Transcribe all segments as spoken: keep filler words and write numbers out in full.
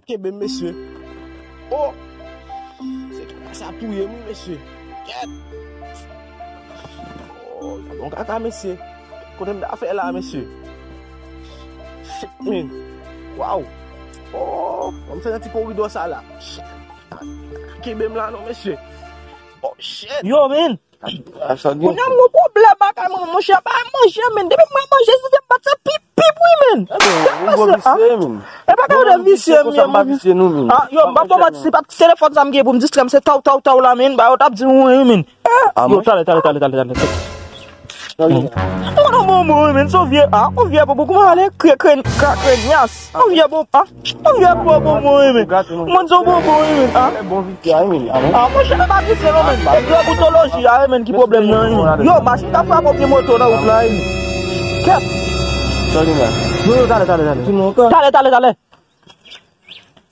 Kenbe m, mesye. Oh! Se kaka sa touye m, wi, mesye. Kèt! Oh, sa bon kaka, mesye. Kote m ta fè la, mesye? Shit, man. Wow. Oh, ban m fè nan ti koridò sa la. Shit. Kenbe m la non, mesye. Oh, shit. Yo, man. Kounye a m gen pwoblèm ak mwen, monchè, pa manje, men. Depi mwen manje, si se m bat sa pip, pip, wi, men. Ou gwo visye, men. E pa ka de visye, men. Ah, yo, m pa pran manti, se pa telefòn sa m gen pou m distrè m, se taw, taw, taw la, men. Ba, yo t ap di, wi, men. Yo, talè, talè, talè, talè, talè. Mwen non, bon, bon, men, se yon vye, ah, yon vye, bon, bon, kòman ale, kre, kre, kre, krenyas. Yon vye, bon, ah. Yon vye, bon, bon, bon, men. Mwen di w, bon, bon, men, ah. Bon visye, wi, men. Ah, monchè, pa visye, non, men. E gwo boutoloji a, men, ki pwoblèm nan, men. Yo, machin ta frape yon moto nan wout la, men. Kèt. Yo, yo, talè, talè, talè. Talè, talè, talè.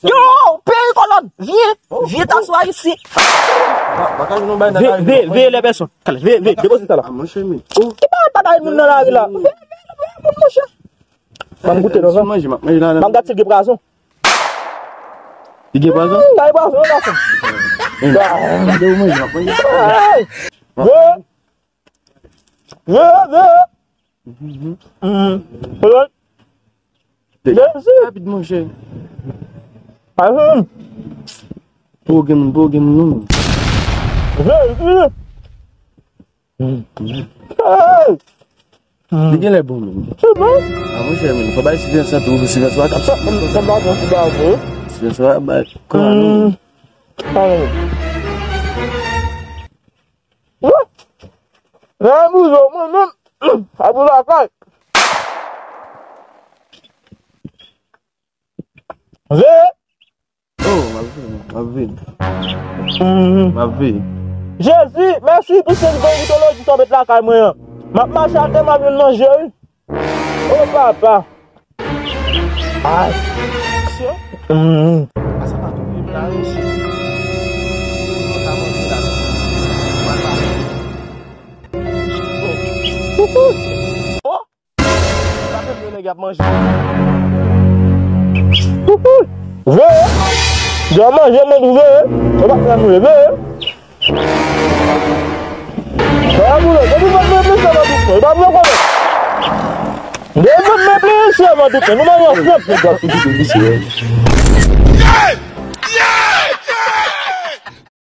Yo, peyi kolòn, vye, vye ta swa isi. Veye, veye, veye lè pèsòn. Talè, veye, veye, depoze sa la. Ki pa bagay moun nan lari la? Veye, veye, veye, moun monchè. Ban m goute non, frè. Ban m gade si l gen pwazon. Li gen pwazon? Hmm, gade pwazon, gason. Gade ou manje, m ap manje. Hey! Veye! Veye, veye! Hmm. Jezi! Rapid, monchè. Ahem. Pou gen moun, pou gen moun, non. Jezi! Hey! Li genlè bon, men. Se bon? Ah, monchè, men, fò bay silans lan tou, silans lan k ap sot. Silans lan bay. Kò a, non. Nan bouzo, mwen menm, a pou lakay. Veye! Oh, m ap vini, m ap vini. M ap vini. Jezi, mèsi pou se gwo mitoloji sa w met lakay mwen an. M ap mache atè, m ap jwenn manje, wi. Oh, papa. Ay. Aksyon. Mm. Asa pa tou vim la, wi. Oh! Sa fè vye nèg ap manje. Veye! Dwa manje, men, veye! Ou pa fè manje, veye! Sa va boule, depi mwen mwen mwen sa va boule, e pa mwen konnen. Depi mwen mwen mwen sa va boule, nou mwen ansanm, nou va fouti de visye.